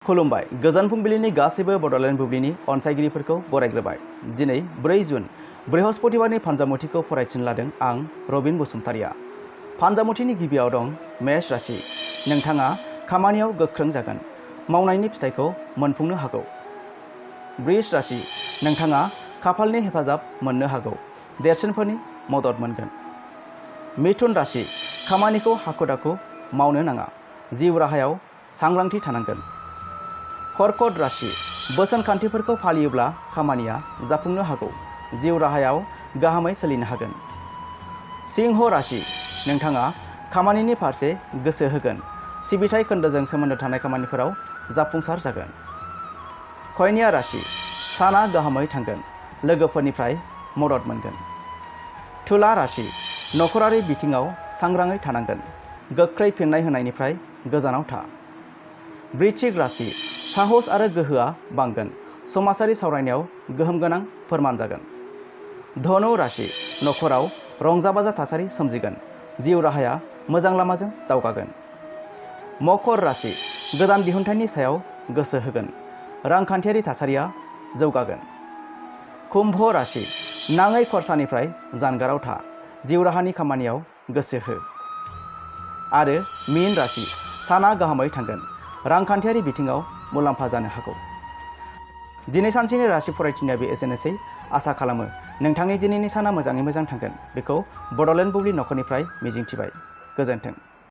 खुलुमबाय गोजान फुंबिलिनि गासैबो बड'लेण्ड बुब्लिनि अनसायगिरिफोरखौ बरायग्रोबाय। दिनै 4 जुन बृहस्पतिबारनि फानजामुथिखौ फरायथिनो लादों आं रबिन बसुमतारिया। फानजामुथिनि गिबियाव दं मेष राशि। नोंथाङा खामानियाव गोख्रों जागोन, मावनायनि फिथाइखौ मोनफुंनो हागौ। वृष राशि। नोंथाङा खाफालनि हेफाजाब मोननो हागौ, देरसिनफोरनि मदद मोनगोन। मिथुन राशि। खामानिखौ हाखु दाखु मावनो नाङा, जिउ राहायाव सांग्रांथि थानांगोन। कर्कट राशि। बोसोन खान्थिफोरखौ फालियोब्ला खामानिया जाफुंनो हागौ, जिउ राहायाव गाहामै सोलिनो हागोन। सिंह राशि। नोंथाङा खामानिनि फारसे गोसो होगोन, सिबिथाय खोन्दोजों सोमोन्दो थानाय खामानिफोराव जाफुंसार जागोन। कन्या राशि। साना गाहामै थांगोन, लोगोफोरनिफ्राय मदद मोनगोन। तुला राशि। नखरारि बिथिङाव सांग्राङै थानांगोन, गोख्रै फिननाय होनायनिफ्राय गोजानाव था। वृश्चिक राशि। साहस आरो गोहोआ बांगोन, समाजारि सावरायनायाव गोहोम गोनां फोरमान जागोन। धनु राशि। नखराव रंजा बाजा थासारि सोमजिगोन, जिउ राहाया मोजां लामाजों दावगागोन। मकर राशि। गोदान दिहुनथायनि सायाव गोसो होगोन, रांखान्थियारि थासारिया जौगागोन। कुम्भ राशि। नाङै खरसानिफ्राय जानगाराव था, जिउ राहानि खामानियाव गोसो हो। आरो मीन राशि। साना गाहामै थांगोन, रांखान्थियारि बिथिङाव मुलाम्फा जानो हागौ। दिनै सानसेनि राशि फरायथिनाया बे एसेनोसै। आसा खालामो नोंथांनि दिनैनि साना मोजाङै मोजां थांगोन। बेखौ बड'लेण्ड बुब्लि नखरनिफ्राय मिजिंथिबाय। गोजोन्थों।